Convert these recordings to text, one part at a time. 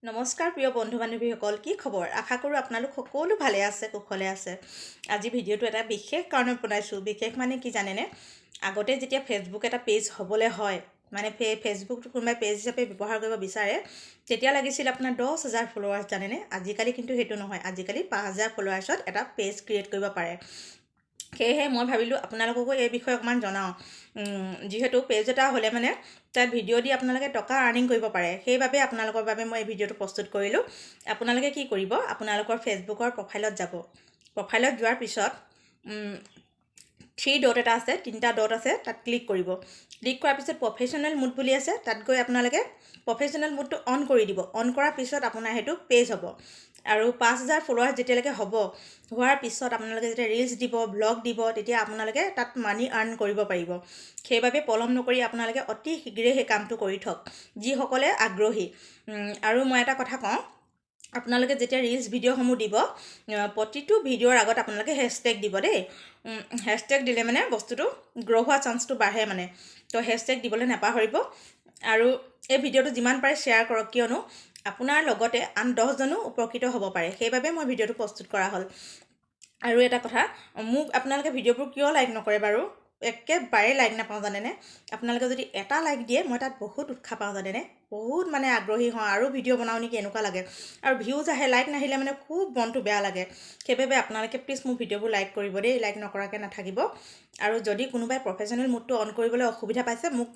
নমস্কাৰ প্ৰিয় বন্ধু বান্ধৱীসকল, কি খবৰ? আশা কৰোঁ আপোনালোক সকলো ভালে আছে, কুশলে আছে। আজি ভিডিঅ'টো এটা বিশেষ কাৰণত বনাইছোঁ। বিশেষ মানে কি জানেনে? আগতে যেতিয়া ফেচবুক এটা পেজ হ'বলৈ হয়, মানে ফেচবুকটো কোনোবাই পেজ হিচাপে ব্যৱহাৰ কৰিব বিচাৰে, তেতিয়া লাগিছিল আপোনাৰ 10,000 ফ'ল'ৱাৰ্ছ, জানেনে? আজিকালি কিন্তু সেইটো নহয়। আজিকালি 5,000 ফ'ল'ৱাৰ্ছত এটা পেজ ক্ৰিয়েট কৰিব পাৰে। সেয়েহে মই ভাবিলোঁ আপোনালোককো এই বিষয়ে অকণমান জনাওঁ। যিহেতু পেজ এটা হ'লে মানে তাত ভিডিঅ' দি আপোনালোকে টকা আৰ্নিং কৰিব পাৰে, সেইবাবে আপোনালোকৰ বাবে মই এই ভিডিঅ'টো প্ৰস্তুত কৰিলোঁ। আপোনালোকে কি কৰিব, আপোনালোকৰ ফেচবুকৰ প্ৰফাইলত যাব। প্ৰফাইলত যোৱাৰ পিছত থ্ৰী ডট এটা আছে, তিনিটা ডট আছে, তাত ক্লিক কৰিব। ক্লিক কৰাৰ পিছত প্ৰফেশ্যনেল মোড বুলি আছে, তাত গৈ আপোনালোকে প্ৰফেশ্যনেল মোডটো অন কৰি দিব। অন কৰাৰ পিছত আপোনাৰ সেইটো পেজ হ'ব। আৰু 5,000 ফ'ল'ৱাৰ্ছ যেতিয়ালৈকে হ'ব, হোৱাৰ পিছত আপোনালোকে যেতিয়া ৰিলচ দিব, ব্লগ দিব, তেতিয়া আপোনালোকে তাত মানি আৰ্ণ কৰিব পাৰিব। সেইবাবে পলম নকৰি আপোনালোকে অতি শীঘ্ৰেই সেই কামটো কৰি থওক, যিসকলে আগ্ৰহী। আৰু মই এটা কথা কওঁ, আপোনালোকে যেতিয়া ৰিলচ ভিডিঅ'সমূহ দিব, প্ৰতিটো ভিডিঅ'ৰ আগত আপোনালোকে হেছটেগ দিব দেই। হেছটেগ দিলে মানে বস্তুটো গ্ৰ' হোৱা চান্সটো বাঢ়ে মানে। তো হেছটেগ দিবলৈ নাপাহৰিব। আৰু এই ভিডিঅ'টো যিমান পাৰে শ্বেয়াৰ কৰক, কিয়নো আপোনাৰ লগতে আন 10জনো উপকৃত হ'ব পাৰে। সেইবাবে মই ভিডিঅ'টো প্ৰস্তুত কৰা হ'ল। আৰু এটা কথা, মোক আপোনালোকে ভিডিঅ'বোৰ কিয় লাইক নকৰে বাৰু? একেবাৰে লাইক নাপাওঁ জানেনে? আপোনালোকে যদি এটা লাইক দিয়ে, মই তাত বহুত উৎসাহ পাওঁ জানেনে? বহুত মানে আগ্ৰহী হওঁ আৰু ভিডিঅ' বনাওঁ নেকি এনেকুৱা লাগে। আৰু ভিউজ আহে, লাইক নাহিলে মানে খুব মনটো বেয়া লাগে। সেইবাবে আপোনালোকে প্লিজ মোৰ ভিডিঅ'বোৰ লাইক কৰিব দেই, লাইক নকৰাকৈ নাথাকিব। আৰু যদি কোনোবাই প্ৰফেশ্যনেল মোডটো অন কৰিবলৈ অসুবিধা পাইছে, মোক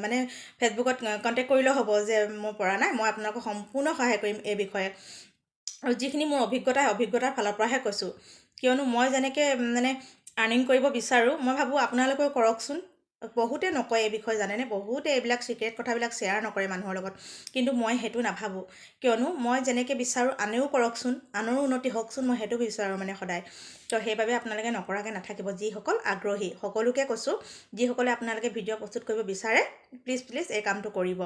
মানে ফেচবুকত কণ্টেক্ট কৰিলেও হ'ব যে মই পৰা নাই, মই আপোনালোকক সম্পূৰ্ণ সহায় কৰিম এই বিষয়ে। আৰু যিখিনি মোৰ অভিজ্ঞতা, অভিজ্ঞতাৰ ফালৰ পৰাহে কৈছোঁ, কিয়নো মই যেনেকৈ মানে আৰ্নিং কৰিব বিচাৰোঁ, মই ভাবোঁ আপোনালোকেও কৰকচোন। বহুতে নকয় এই বিষয়ে জানেনে? বহুতে এইবিলাক চিক্ৰেট কথাবিলাক শ্বেয়াৰ নকৰে মানুহৰ লগত, কিন্তু মই সেইটো নাভাবোঁ। কিয়নো মই যেনেকৈ বিচাৰোঁ আনেও কৰকচোন, আনৰো উন্নতি হওকচোন, মই সেইটো বিচাৰোঁ মানে সদায়। তো সেইবাবে আপোনালোকে নকৰাকৈ নাথাকিব। যিসকল আগ্ৰহী, সকলোকে কৈছোঁ, যিসকলে আপোনালোকে ভিডিঅ' প্ৰস্তুত কৰিব বিচাৰে, প্লিজ প্লিজ এই কামটো কৰিব।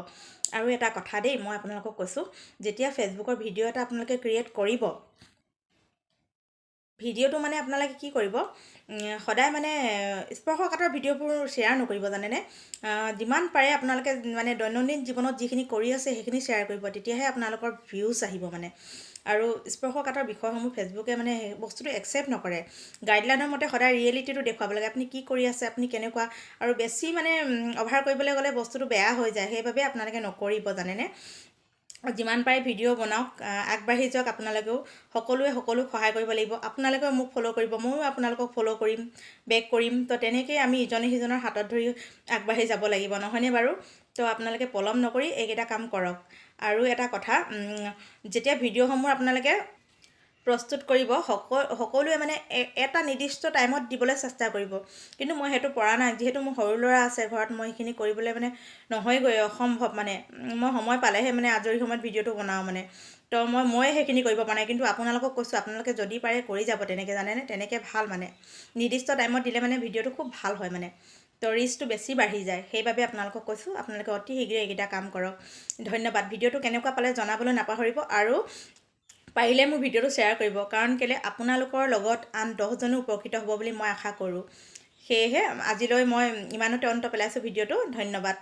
আৰু এটা কথা দেই, মই আপোনালোকক কৈছোঁ, যেতিয়া ফেচবুকৰ ভিডিঅ' এটা আপোনালোকে ক্ৰিয়েট কৰিব, ভিডিঅ'টো মানে আপোনালোকে কি কৰিব, সদায় মানে স্পৰ্শকাতৰ ভিডিঅ'বোৰ শ্বেয়াৰ নকৰিব জানেনে? যিমান পাৰে আপোনালোকে মানে দৈনন্দিন জীৱনত যিখিনি কৰি আছে সেইখিনি শ্বেয়াৰ কৰিব, তেতিয়াহে আপোনালোকৰ ভিউজ আহিব মানে। আৰু স্পৰ্শকাতৰ বিষয়সমূহ ফেচবুকে মানে বস্তুটো একচেপ্ট নকৰে। গাইডলাইনৰ মতে সদায় ৰিয়েলিটিটো দেখুৱাব লাগে, আপুনি কি কৰি আছে, আপুনি কেনেকুৱা। আৰু বেছি মানে অভাৰ কৰিবলৈ গ'লে বস্তুটো বেয়া হৈ যায়, সেইবাবে আপোনালোকে নকৰিব জানেনে? যিমান পাৰে ভিডিঅ' বনাওক, আগবাঢ়ি যাওক। আপোনালোকেও সকলোৱে সকলোক সহায় কৰিব লাগিব। আপোনালোকেও মোক ফ'ল' কৰিব, ময়ো আপোনালোকক ফ'ল' কৰিম, বেক কৰিম। তো তেনেকৈয়ে আমি ইজনে সিজনৰ হাতত ধৰি আগবাঢ়ি যাব লাগিব, নহয়নে বাৰু? তো আপোনালোকে পলম নকৰি এইকেইটা কাম কৰক। আৰু এটা কথা, যেতিয়া ভিডিঅ'সমূহ আপোনালোকে প্ৰস্তুত কৰিব, সকলোৱে মানে এটা নিৰ্দিষ্ট টাইমত দিবলৈ চেষ্টা কৰিব। কিন্তু মই সেইটো পৰা নাই, যিহেতু মোৰ সৰু ল'ৰা আছে ঘৰত, মই সেইখিনি কৰিবলৈ মানে নহয়গৈ, অসম্ভৱ মানে। মই সময় পালেহে মানে আজৰি সময়ত ভিডিঅ'টো বনাওঁ মানে। তো মই সেইখিনি কৰিব পৰা নাই, কিন্তু আপোনালোকক কৈছোঁ, আপোনালোকে যদি পাৰে কৰি যাব তেনেকৈ জানেনে? তেনেকৈ ভাল মানে, নিৰ্দিষ্ট টাইমত দিলে মানে ভিডিঅ'টো খুব ভাল হয় মানে, তো ৰিচটো বেছি বাঢ়ি যায়। সেইবাবে আপোনালোকক কৈছোঁ, আপোনালোকে অতি শীঘ্ৰে এইকেইটা কাম কৰক। ধন্যবাদ। ভিডিঅ'টো কেনেকুৱা পালে জনাবলৈ নাপাহৰিব, আৰু পাৰিলে মোৰ ভিডিঅ'টো শ্বেয়াৰ কৰিব, কাৰণ কেলৈ আপোনালোকৰ লগত আন 10জনো উপকৃত হ'ব বুলি মই আশা কৰোঁ। সেয়েহে আজিলৈ মই ইমানতে অন্ত পেলাইছোঁ ভিডিঅ'টো। ধন্যবাদ।